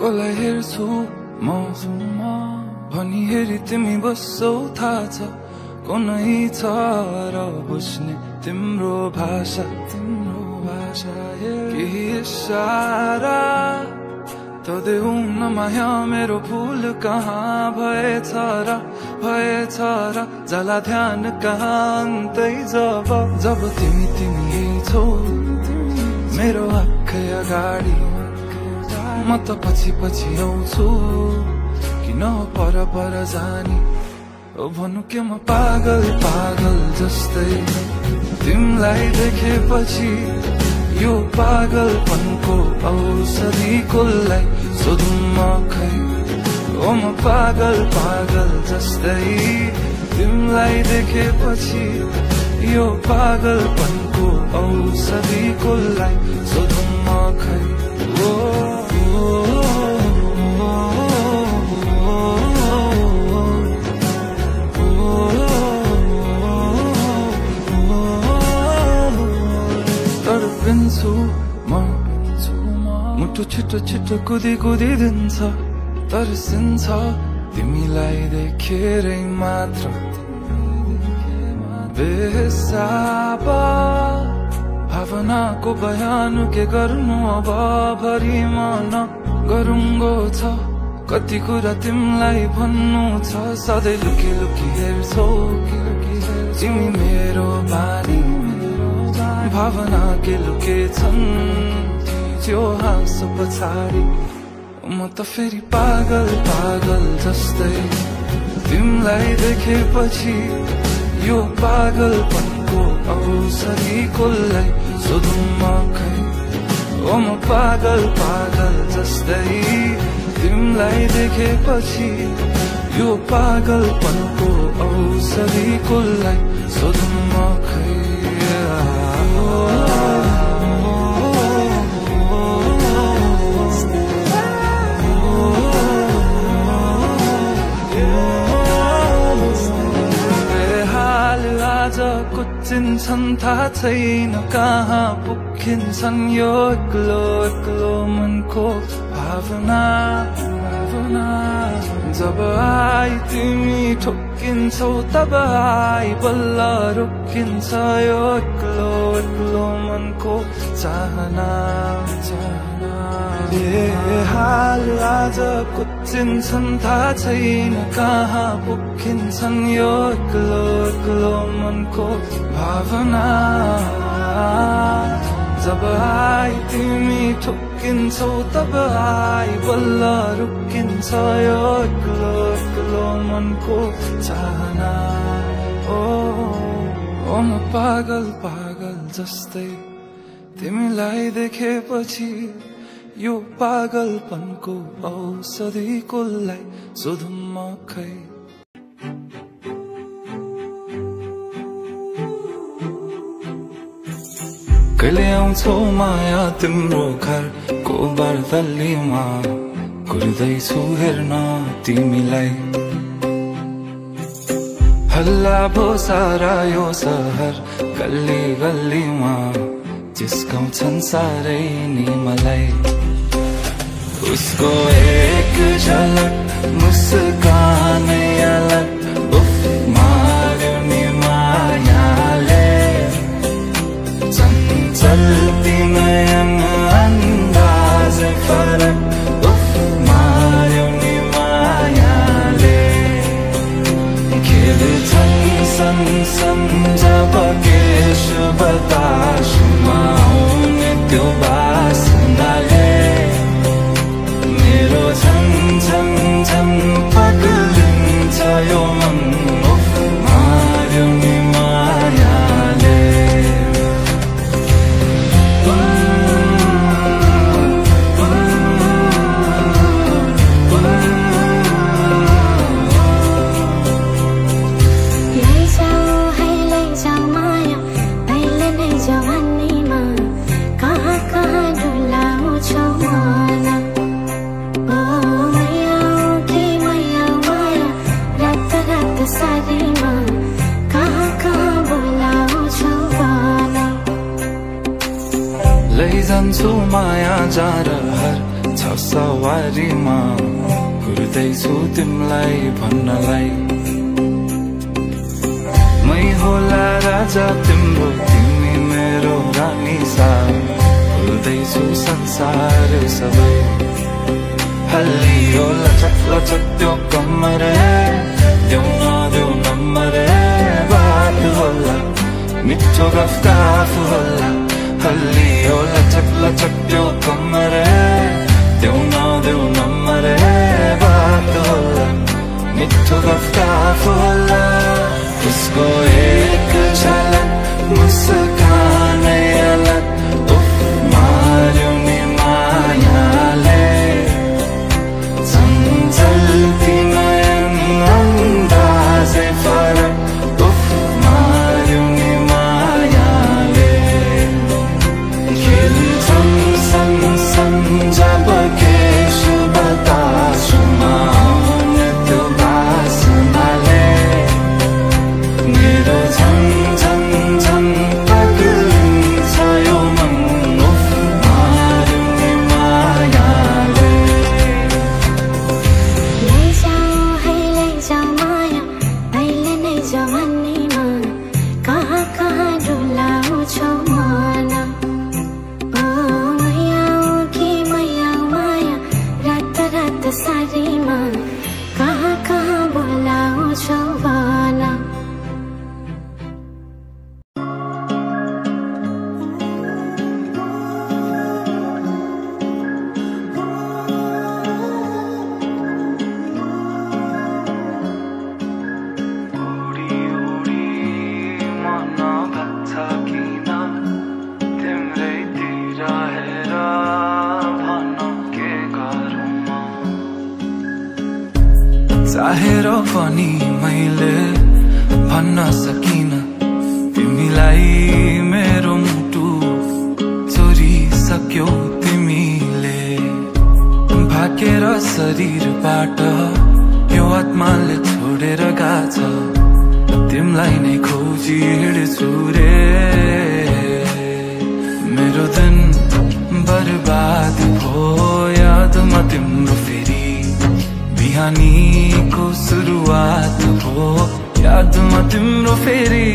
कसलाई हेर्छु म भनी हेरी तिमी बस्छौ थाहा छ को नै छ र बुझ्ने तिम्रो भाषा केही इशारा त देऊ न माया मेरो फुल कहाँ भएछ र जला ध्यान कहाँ अन्तै जब तिमी छौ मेरो आँखै अगाडि म त पछि आउँछु किन पर जाने ओ भन्नु के म पागल जस्तै तिमीलाई देखेपछि यो पागलपनको औषधि कसलाई सोधौँ म खै ओ म पागल जस्तै तिमीलाई देखेपछि यो पागलपनको औषधि कसलाई सोधौँ म खै तडपिन्छु म मुटु छिटो कुदी दिन्छ तर्सिन्छ तिमीलाई देखेरै मात्र बेहिसाब भावनाको बयान के गर्नु अब भरि मन गरुङ्गो छ कति कुरा तिमीलाई भन्नु छ सधैँ लुकी हेर्छौ तिमी मेरो बानी भावना के लुके छन् त्यो हाँसो पछाडि म त फेरि पागल जस्तै तिमीलाई देखेपछि यो पागलपनको औषधि कसलाई सोधौँ म खै ओ म पागल जस्तै तिमीलाई देखेपछि यो पागलपनको औषधि कसलाई सोधौँ म खै कुचिन्छन् थाहा छैन कहाँ पुगिन्छन् यो एक्लो मनको भावना जब आई तिमी ठोकिन्छौ तब आई बल्ल रोकिन्छ यो एक्लो मनको चाहना हाल आज कुचिन्छन् थाहा छैन कहाँ पुगिन्छन् यो एक्लो मनको भावना जब आई तिमी ठोकिन्छौ तब आई बल्ल रुकिन्छ यो एक्लो मनको चाहना ओ म पागल जस्तै तिमीलाई देखेपछि यो पागलपनको औषधि कसलाई सोधौँ म खै कहिले आउँछौ माया तिम्रो घरको बर्दलीमा कुर्दैछु हेर्न तिमीलाई हल्ला भो सारा यो सहर गल्लीमा जिस्काउँछन् साह्रै नि मलाई उसको एक झलक मुस्कानै अलग उफ मार्यो नि मायाले चल्ती नयन अन्दाज फरक उफ मार्यो नि मायाले खेल्छन् सन जब केश बतासमा आउने त्यो बासनाले मेरो झन पग्लिन्छ यो मन उफ मार्यो नि मायाले लैजान्छु माया जाँड हर छ सवारीमा कुर्दैछु तिमलाई भन्नलाई मै होला राजा तिम्रो तिमी मेरो रानी सा भुल्दैछु संसार सबै हल्लियो लचक लचक त्यो कम्मर देऊ नदेऊ नम्बर बात होला मिठो गफ्ताफ होला हल्लियो लचक लचक त्यो कम्मर देऊ नदेऊ नम्बर बात होला मिठो गफ्ताफ होला उसको एक झलक मुस्कान अलग उफ मार्यो नि मायाले चञ्चल्ती नयन अन्दाजै फरक उफ मार्यो नि मायाले खिल्छन् सँगसँग जब के शुभ तासुमा आउने त्यो बासनाले मेरो झन् झन् झन् पग्लिन्छ यो मन उफ मार्यो नि मायाले लैजाऊ माया अहिले नै जवानीमा कहाँ कहाँ डुलाउँछौ मन रात सारीमा कहाँ कहाँ बोलाउँछौ भन उडी उडी मन भन्छ किन तिम्रैतिर हेर भन के गरौँ चाहेर पनि मैले भन्न सकिन तिमीलाई मेरो मुटु चोरिसक्यौ तिमीले भाकेर शरीरबाट यो आत्माले छोडेर गाछ तिमीलाई नै खोजी हिँड्छु रे मेरो दिन बर्बाद भो यादमा तिम्रो फेरि बिहानीको सुरुवात हो यादमा तिम्रो फेरि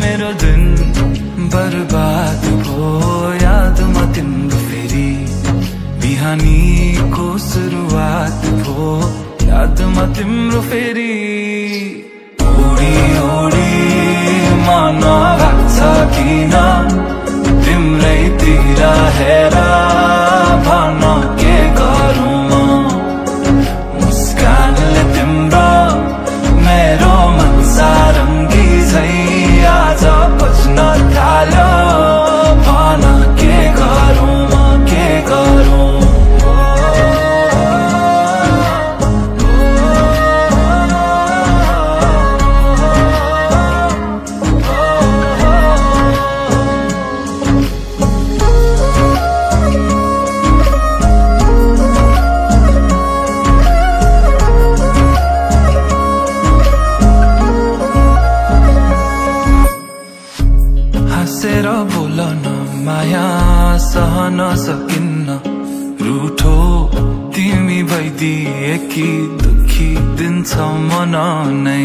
मेरो दिन बर्बाद हो यादमा तिम्रो फेरि बिहानीको सुरुवात हो यादमा तिम्रो फेरि उडी उडी मन लाग्छ किन तिम्रैतिर हेर भन के गरौँ मुस्कानले तिम्रो मेरो मन सारङ्गी झै आज बज्न थाल्यो भन के गरौँ के गरौँ हाँसेर बोलन माया सहन सकिन्न रूठो तिमी भइदिए कि दुखी दिन्छ मन नै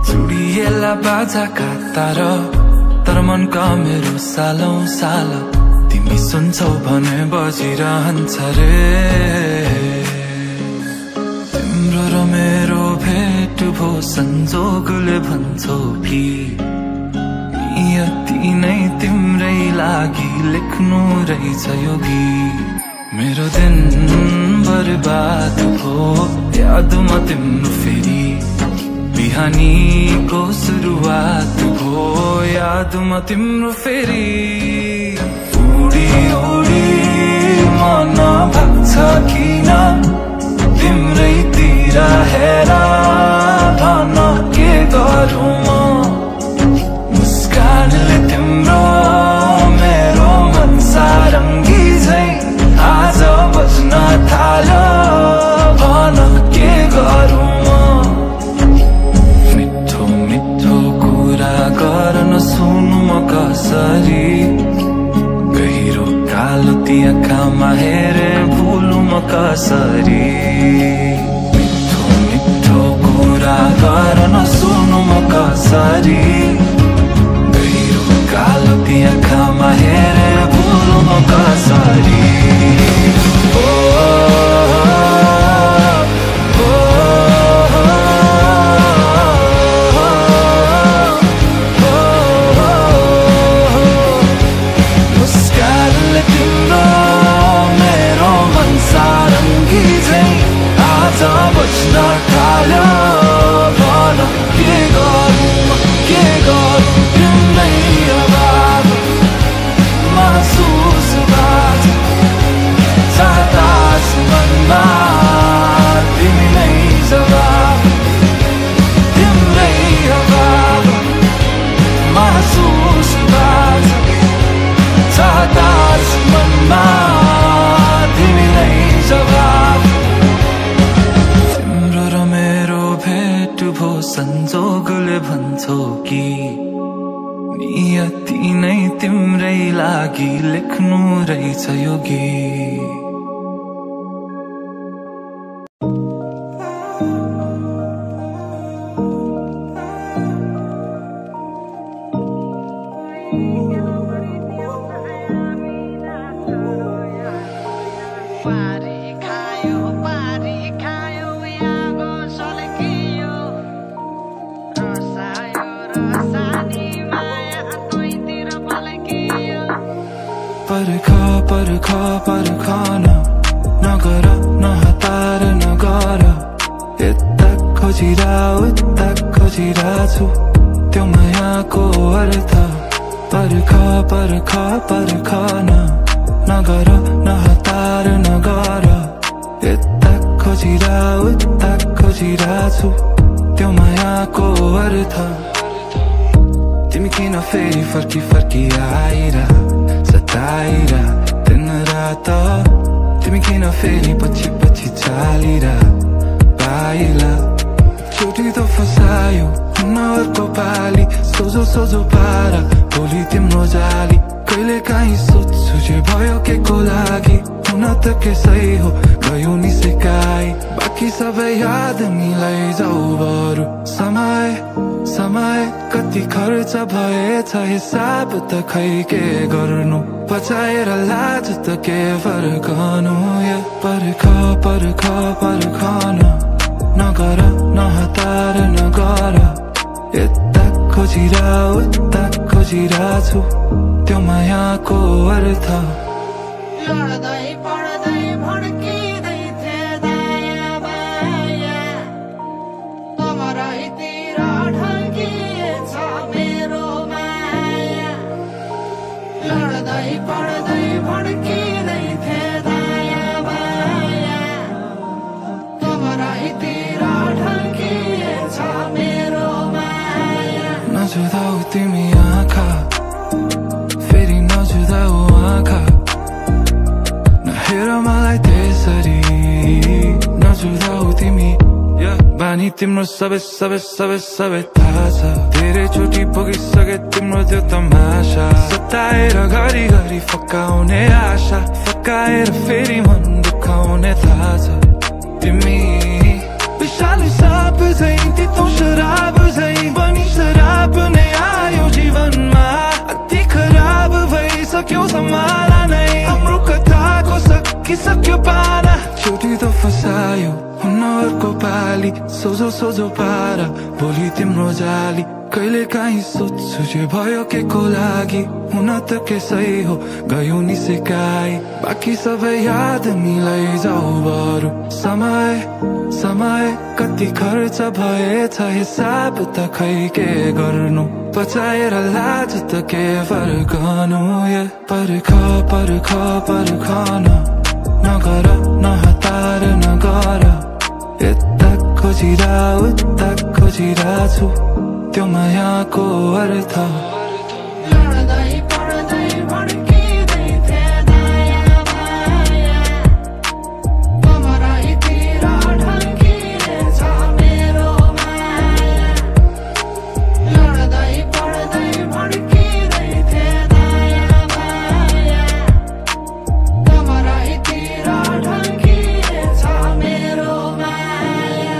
चुडिएला बाजाका तार तर मनका मेरो सालौं साल तिमी सुन्छौ भने बजिरहन्छ रे तिम्रो र मेरो भेट भो संजोगले भन्छौ कि यति नै तिम्रै लागि लेख्नु रहेछ यो गीत मेरो दिन बर्बाद भो यादमा तिम्रो फेरि बिहानीको सुरुवात भो यादमा तिम्रो फेरि उडी उडी मन भाग्छ किन तिम्रैतिर हेर भन के गरौँ मुस्कानले तिम्रो मेरो मन सारङ्गी झै आज बज्न थाल्यो भन के गरौँ मिठो मिठो कुरा गर्न सुनु म कसरी गहिरो कालो ती आँखामा हेरे सारी गहिरो कालो ती आँखामा हेरेर भुलौँ म कसरी संजोगले भन्छौ कि नियति नै तिम्रै लागि लेख्नु रहेछ यो गीत परखन नगर नहतार नगर यता खोजिरा उता खोजिरा छु त्यो मायाको अर्थ परखन नगर नहतार नगर यता खोजिरा उता खोजिरा छु त्यो मायाको अर्थ तिमी किन फेरि फर्की आइरा सताइरा रात तिमी किन फेरि पछि चालिरा पाइला चोटी त फसायो अर्को पाली सोझो पारा भोलि तिम्रो जाली कहिले काहीँ सोध्छु जे भयो के को लागि हुन त के सही हो गयो नि सिकाइ बाँकी सबै याद मिलाई जाऊ बरु समय कति खर्च भएछ हिसाब त खै के गर्नु पचाएर लाज त के फर्कनु परखन नगर नहतार नगर यता खोजिरा उता खोजिरा छु त्यो मायाको अर्थ लड्दै पढ्दै भड्किँदै थिए दाया बाया तमरैतिर ढल्किएछ मेरो माया लड्दै पढ्दै भड्किँदै थिए दाया बाया तमरैतिर ढल्किएछ मेरो माया नजुदाऊ तिमी आँखा फेरि नजुदाऊ आँखा नहेर मलाई त्यसरी नजुदाऊ तिमी बानी तिम्रो सबै थाहा छ धेरै चोटि पुगिसके तिम्रो त्यो तमासा सताएर घरि फकाउने आशा फकाएर फेरि मन दुखाउने थाहा छ तिमी विशाल साप झै तितो शराब झै बनी शराब नै आयो जीवनमा अति खराब भइसक्यो सम्हाला नै हाम्रो कथाको सकिसक्यो पाना चोटि त फसायो अर्को पाली सोझो पारा भोलि तिम्रो जाली कहिले काहीँ सोध्छु जे भयो के को लागि हुन त के सही हो गयो नि सिकाइ बाँकी सबै याद मिलाई जाऊ बरु समय कति खर्च भएछ हिसाब त खै के गर्नु पचाएर लाज त के फर्कनु परखन नगर नहतार नगर यता खोजिरा उता खोजिरा छु त्यो मायाको अर्थ लड्दै पढ्दै भड्किँदै थिए दाया बाया तमरैतिर ढल्किएछ मेरो माया लड्दै पढ्दै भड्किँदै थिए दाया बाया तमरैतिर ढल्किएछ मेरो माया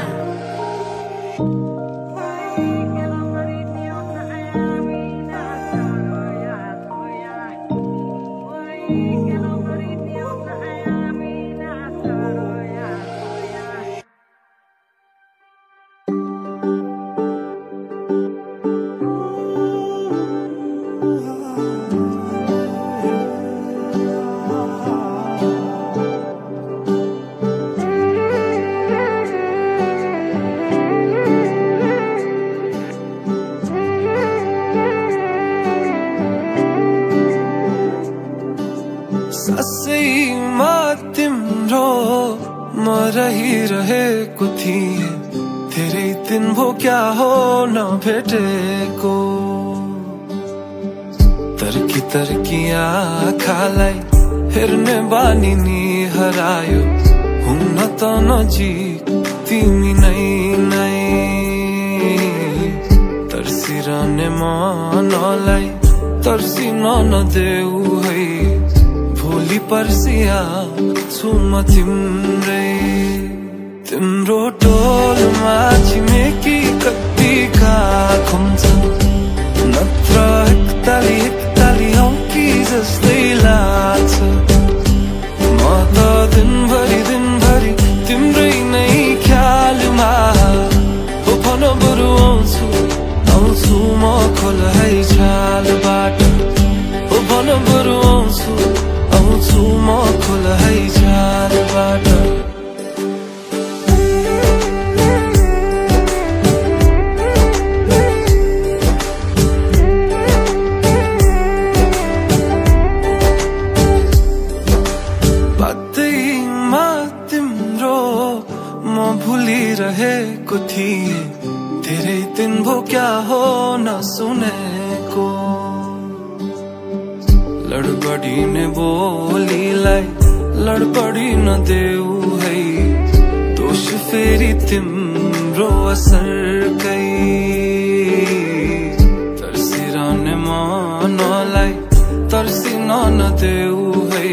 रहिरहेको थिएँ धेरै दिन भो क्या हो नभेटेको तर्की तर्की आँखालाई हेर्ने बानी नि हरायो हुन त नजिक तिमी नै तर्सिरहने मनलाई तर्सिन नदेऊ है भोलि पर्सि आउँछु म तिम्रै तिम्रो टोलमा छिमेकी कतिका खुम्छन् नत्र एकताली हौ कि जस्तै लाग्छ म त दिनभरि तिम्रै नै ख्यालमा हो भन बरु आउँछु म खोल है छालबाट हो भन बरु आउँछु म खोल है छालबाट भुलिरहेको थिएँ धेरै दिन भो क्या हो नसुनेको लडबडिने बोलीलाई लडबडी नदेऊ है दोष फेरि तिम्रो असरकै तर्सिरहने मनलाई तर्सिन नदेऊ है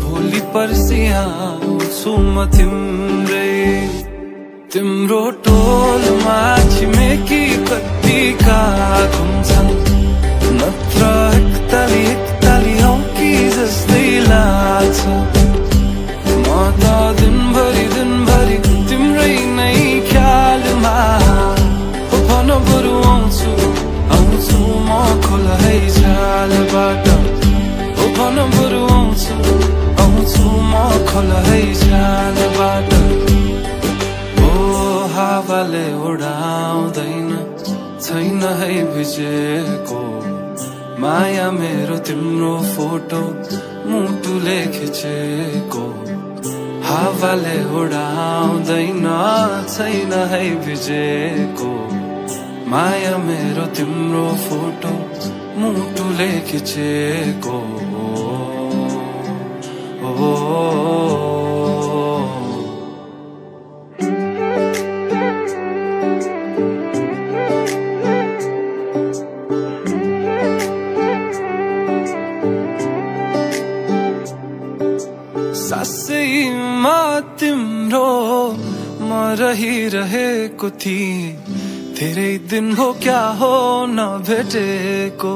भोलि पर्सि आउँछु म तिम्रै तिम्रो टोलमा छिमेकी कतिका घुम्छन् नत्र एकताली हौ कि जस्तै लाग्छ म त दिनभरि तिम्रै नै ख्यालमा हो भन बरु आउँछु म खोल है छालबाट हो भन बरु आउँछु म खोल है छालबाट हावाले उडाउँदैन छैन है भिजेको माया मेरो तिम्रो फोटो मुटुले खिचेको हावाले उडाउँदैन छैन है भिजेको माया मेरो तिम्रो फोटो मुटुले खिचेको सासैमा तिम्रो म रहिरहेको थिएँ धेरै दिन भो क्या हो नभेटेको